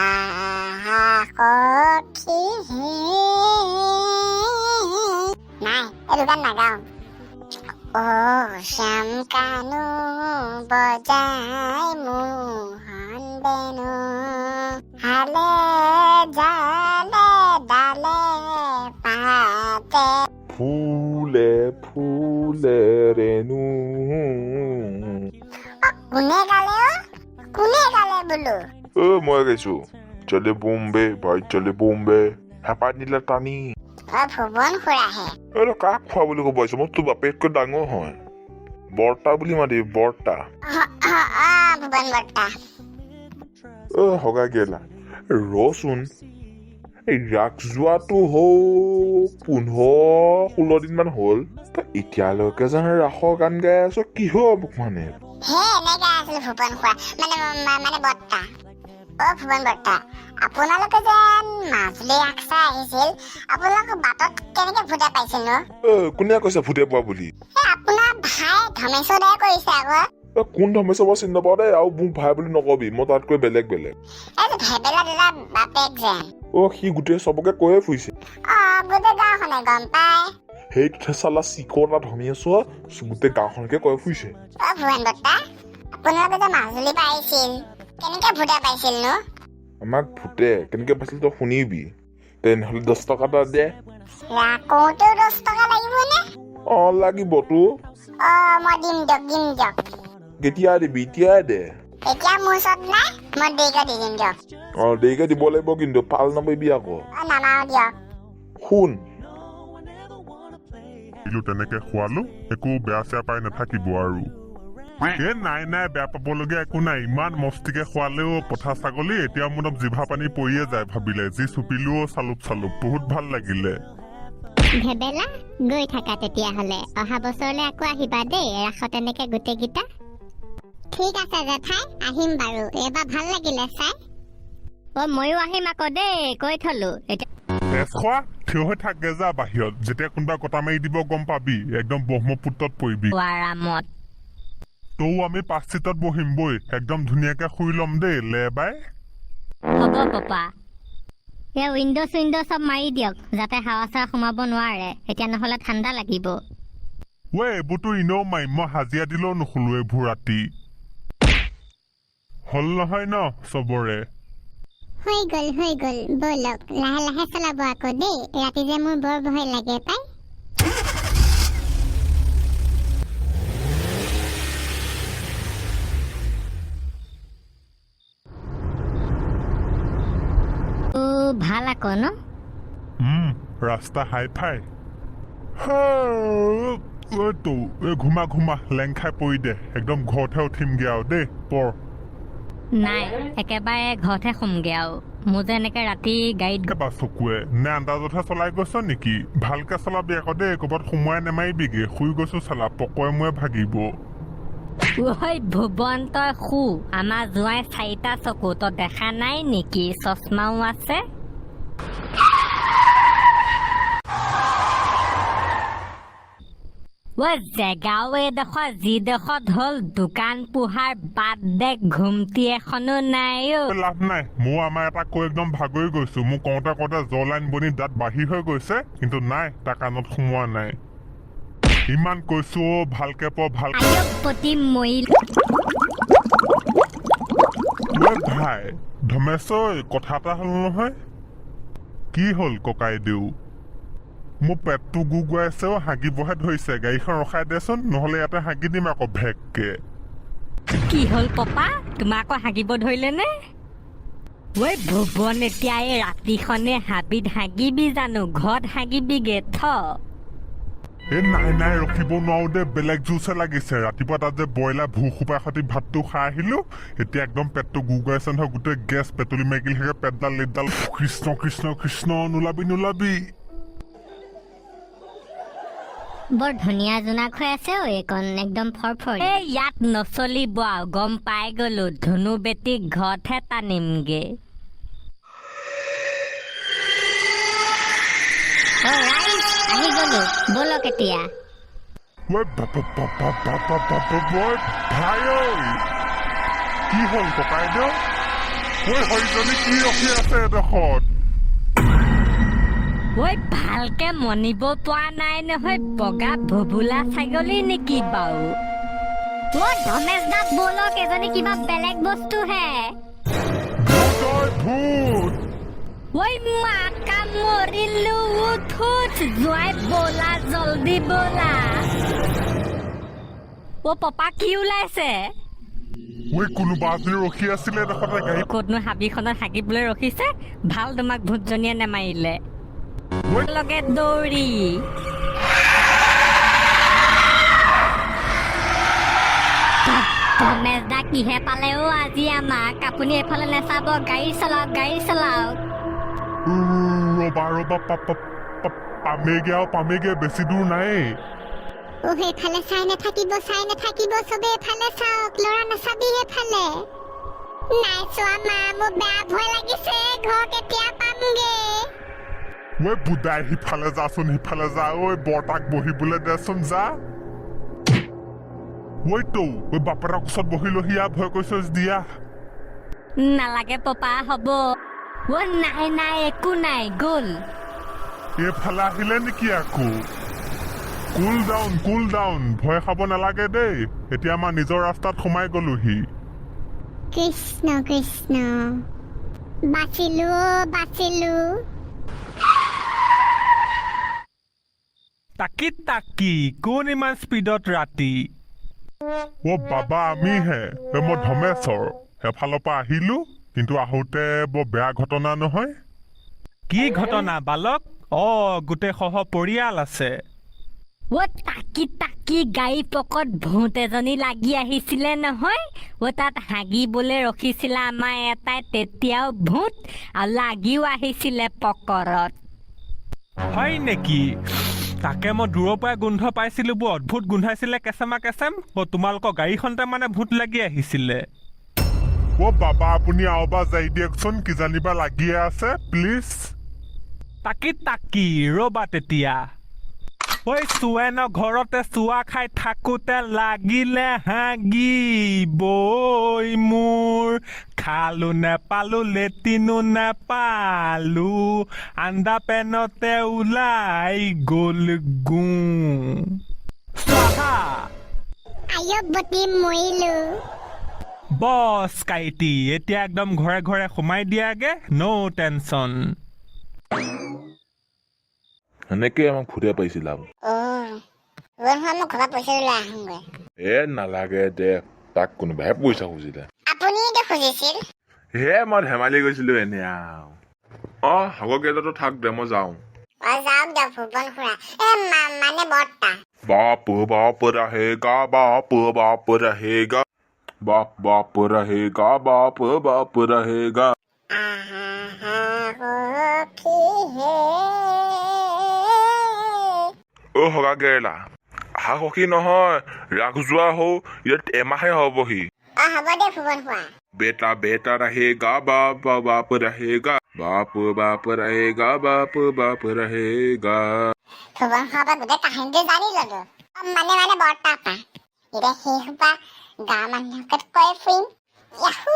আহা সখী। নাই, এইটো গান নাগাওঁ। অ শ্যাম কানু বজাই মোহন বেনু, হালে জালে ডালে পাতে ফুলে ফুলে ৰেণু। অ, কোনে গালে? অ, কোনে গালে বোলো? অ, মই গাইছো। চলে বোম্বে ভাই, চলে বোম্বে, হেঁপাহ নিলে টানি। অ, ভুৱন খুৰাহে। ঐ, তই কাক খোৱা বুলি ক'ব আহিছ? মই তোৰ বাপেকতকৈ ডাঙৰ হয়। বৰ্তা বুলি মাতিবি, বৰ্তা। অ অ অ, ভুৱন বৰ্তা। অ হগা গেলা, ৰচোন। এই ৰাস যোৱাটো হ'ল 15-16 দিনমান হ'ল, তই এতিয়ালৈকে জানো ৰাসৰ গান গাই আছ? কি হ'ব মানে? হে, এনেকে আছিল ভূপেন খুৰা, মানে মানে বৰ্তা। অ ভূপেন বৰ্তা, আপোনালোকে যেন মাজুলী ৰাস চাই আহিছিল, আপোনালোকৰ বাটত কেনেকে ভূতে পাইছিল নো? অ, কোনে কৈছে ভূতে পোৱা বুলি? এই আপোনাৰ ভাই ধমেশ্বৰ দাই কৰিছে আকৌ। অ, কোন ধৰ্মেশ্বৰ মই চিনি নাপাওঁ দেই। আৰু মোক ভাই বুলি নকবি, মই তাতকৈ বেলেগ বেলেগ। এই যে ভেবেলা দাদা বাপেক যেন। অ, সি গোটেই চবকে কৈয়ে ফুৰিছে। অ, গোটেই গাঁওখনে গম পায়। সেইটো চালা চিকটা ধৰ্মেশ্বৰ গোটেই গাঁওখনকে কৈ ফুৰিছে। অ ভূপেন বৰ্তা, আপোনালোকে যে মাজুলীৰ পৰা আহিছিল, কেনেকে ভূতে পাইছিল নো? আমাক ভূতে কেনেকে পাইছিল তই শুনিবি? তেনেহ'লে 10 টকা এটা দে। ৰাস কৰোঁতেও 10 টকা লাগিবনে? অ, লাগিবতো। অ, মই দিম দিয়ক, দিম দিয়ক। কেতিয়া দিবি? এতিয়াই দে। এতিয়া মোৰ ওচৰত নাই, মই দেৰিকে দি দিম দিয়ক। অ, দেৰিকে দিব লাগিব কিন্তু, পাল নাপাবি আকৌ। অ, নামাৰো দিয়ক। শুন। দিলো, তেনেকে খোৱালো, একো বেয়া চেয়া পাই নাথাকিব আৰু। এ নাই নাই, বেয়া পাবলগীয়া একো নাই। ইমান মস্তিকে খোৱালেও পঠা ছাগলী, এতিয়া মোৰ অলপ জিভা পানী পৰিয়ে যায় ভাবিলে। যি চুপিলোও চালুপ চালুপ, বহুত ভাল লাগিলে। ভেবেলা, গৈ থাকা তেতিয়াহ'লে, অহা বছৰলৈ আকৌ আহিবা দেই ৰাসত এনেকে গোটেইকেইটা। ঠিক আছে জেঠাই, আহিম বাৰু, এইবাৰ ভাল লাগিলে চাই। অ, ময়ো আহিম আকৌ দেই, কৈ থলো এতিয়া। তেজ খোৱা, থিয় হৈ থাকগে যা বাহিৰত, যেতিয়া কোনোবা কটা মাৰি দিব গম পাবি, একদম ব্ৰহ্মপুত্ৰত পৰিবি। আৰামত। তও আমি পাঁচ চিটত বহিম বৈ, একদম ধুনীয়াকে শুই ল'ম দেই লে বাই। হ'ব পপা। এই উইণ্ড' চুইণ্ড' চব মাৰি দিয়ক, যাতে হাৱা চাৱা সোমাব নোৱাৰে এতিয়া, নহ'লে ঠাণ্ডা লাগিব। ঐ, এইবোৰতো এনেও মাৰিম, মই হাজিৰা দিলেও নুশুলো এইবোৰ ৰাতি। হ'ল নহয় ন চবৰে? হৈ গ'ল, হৈ গ'ল। ব'লক, লাহে লাহে চলাব আকৌ দেই, ৰাতি যে মোৰ বৰ ভয় লাগে পাই। অ, ভাল আকৌ ন? ৰাস্তা হাই ফাই। তো এই ঘুমা ঘুমা, লেং খাই পৰি দে, একদম ঘৰতহে উঠিমগে আৰু দেই, পৰ। নাই, একেবাৰে ঘৰতহে শুমগে আৰু। মোৰ যে এনেকে ৰাতি গাড়ীত বা চকুৱে নে আন্দাজতহে চলাই গৈছ নেকি? ভালকে চলাবি আকৌ দেই, ক'ৰবাত সোমোৱাই নেমাৰিবিগে। শুই গৈছো চালা, পকৰে মোৰে ভাগিব। ঐ ভুৱন, তই শু, আমাৰ জোঁৱাই চাৰিটা চকু, তই দেখা নাই নেকি? চশমাও আছে। ঐ, জেগাও এইডোখৰ যিডোখৰত হ'ল, দোকান পোহাৰ বাদ দে, ঘুমটি এখনো নাই অ। লাভ নাই, মোৰ আমাৰ এটা কৈ একদম ভাগৰি গৈছো। মোৰ কওঁতে কওঁতে জ লাইন বনি দাঁত বাহিৰ হৈ গৈছে, কিন্তু নাই, তাৰ কাণত সোমোৱা নাই। ইমান কৈছো অ, ভালকে প, ভাল। আয়পতি মৰিল। ঐ ভাই ধমেশ্বৰ, কথা এটা হ'ল নহয়। কি হ'ল ককাইদেউ? মোৰ পেটটো গু গুৱাইছে অ, হাগিবহে ধৰিছে। গাড়ীখন ৰখাই দেচোন, নহ'লে ইয়াতে হাগি দিম আকৌ ভেককে। কি হ'ল পপা, তোমাক আকৌ হাগিব ধৰিলে নে? ঐ ভুৱন, এতিয়া এই ৰাতিখনে হাবিত হাগিবি জানো? ঘৰত হাগিবিগে থ। এই নাই নাই, ৰখিব নোৱাৰো দে, বেলেগ জুচহে লাগিছে। ৰাতিপুৱা তাত যে ব্ৰইলাৰ ভূ সোপা সৈতে ভাতটো খাই আহিলো, এতিয়া একদম পেটটো গু গুৱাইছে নহয়, গোটেই গেছ পেটুলি মাৰিল থাকে পেটডাল লিটডাল। কৃষ্ণ কৃষ্ণ কৃষ্ণ, নোলাবি নোলাবি। বৰ ধুনীয়া জোনাক হৈ আছে অ, এইকণ একদম ফৰফৰ। এই ইয়াত নচলিব আৰু, গম পাই গলো, ধুনু বেটীক ঘৰতহে টানিমগে। অ ৰাইজ, আহি গলো, ব'লক এতিয়া। ঐ বাপ বাপ বাপ বাপ বাপ বাপ, ঐ ভাই ঐ, কি হ'ল ককাইদেউ? ঐ হৰিজনী কি ৰখি আছে এডোখৰত? ঐ, ভালকে মনিব পৰা নাই নহয়, বগা ভুবুলা ছাগলী নেকি বাৰু? অ ধমেশ দা, ব'লক, এজনী কিবা বেলেগ বস্তুহে। ভূত ঐ, ভূত। ঐ মাকা, মৰিলো, উঠ উঠ জোৱাই, ব'লা, জলদি ব'লা। অ পপা, কি ওলাইছে? ঐ, কোনোবা এজনী ৰখি আছিলে এডোখৰতে গাড়ী। ক'তনো হাবিখনত হাগিবলৈ ৰখিছে? ভাল তোমাক ভূতজনীয়ে নেমাৰিলে। ঐ। লগে দৌৰি। ধমেশ দা, কিহে পালে অ আজি আমাক? আপুনি এইফালে নাচাব, গাড়ী চলাওক, গাড়ী চলাওক। ৰবা ৰবা, পামেগে আৰু, পামেগে, বেছি দূৰ নাই। অ সেইফালে চাই নাথাকিব, চাই নাথাকিব, চবে এফালে চাওক। ল'ৰা, নাচাবি সেইফালে। নাই চোৱা মা, মোৰ বেয়া ভয় লাগিছে, ঘৰ কেতিয়া পামগে? ঐ বুদাই, সিফালে যাচোন, সিফালে যা। ঐ বৰতাক বহিবলৈ দেচোন, যা। ঐ তৌ, ঐ বাপেৰৰ ওচৰত বহি লহি আ, ভয় কৰিছ দিয়া। নালাগে পপা, হ'ব। অ নাই নাই, একো নাই, গ'ল। এইফালে আহিলে নেকি আকৌ? কুল ডাউন, কুল ডাউন, ভয় খাব নালাগে দেই। এতিয়া আমাৰ নিজৰ ৰাস্তাত সোমাই গ'লোহি। কৃষ্ণ কৃষ্ণ, বাচিলো অ, বাচিলো। তাকি তাকি, কোন ইমান স্পীডত ৰাতি? অ বাবা, আমিহে। এই মই ধমেশ্বৰ, সেইফালৰ পৰা আহিলো, কিন্তু আহোঁতে বৰ বেয়া ঘটনা নহয়। কি ঘটনা বালক? অ, গোটেই সহ পৰিয়াল আছে। অ তাকি তাকি, গাড়ী পকত ভূত এজনী লাগি আহিছিলে নহয়। অ তাত হাগিবলৈ ৰখিছিলে আমাৰ এটাই, তেতিয়াও ভূত আৰু লাগিও আহিছিলে পকৰত। হয় নেকি? তাকে মই দূৰৰ পৰাই গোন্ধ পাইছিলো, বৰ অদ্ভুত গোন্ধাইছিলে, কেঁচেমা কেঁচেম। অ, তোমালোকৰ গাড়ীখনতে মানে ভূত লাগি আহিছিলে? অ বাবা, আপুনি আওবা যাই দিয়কচোন, কিজানিবা লাগিয়ে আছে, প্লিজ। তাকি তাকি, ৰ'বা তেতিয়া। ঐ চুৱেনৰ ঘৰতে চোৱা খাই থাকোতে লাগিলে হাগিবই মোৰ, খালো নেপালো, লেটিনো নেপালো, আন্দা পেনতে ওলাই গ'ল গু স্বাহা। আয় বতি, মৰিলো। বছ কাইটি, এতিয়া একদম ঘৰে ঘৰে সোমাই দিয়াগে, ন' টেনচন। সেনেকেই আমাক ভূতে পাইছিল আৰু। অ নহয়, মই ঘৰৰ পৰা পইচা লৈ আহোঁগৈ। এ নালাগে দে, তাক কোনোবাহে পইচা খুজিলে। আপুনিতো খুজিছিল। হে, মই ধেমালি গৈছিলো এনে আৰু। অ সাগৰ, থাক দে, মই যাওঁ। অ যাওক দিয়ক ভুৱন খুৰা, এ মানে বৰ্তা। बाप बाप रहेगा, बाप बाप रहेगा, बाप बाप रहेगा, बाप बाप रहेगा। আহা সখী হে। অ সগা কেৰেলা, আহা সখী নহয়, ৰাস যোৱা হৌ, ইয়াত এমাহে হ'বহি। অ হ'ব দে ভুৱন খুৰা। बेटा बेटा रहेगा, बाप बाप रहेगा, बाप बाप रहेगा, बाप बाप रहेगा। ভুৱন খুৰাৰ পৰা গোটেই কাহিনীটো জানি ললো, অ, মানে মানে বৰ্তাৰ পৰা। এতিয়া সেই সোপা গাঁৱৰ মানুহকে কৈ ফুৰিম। ইয়াহু!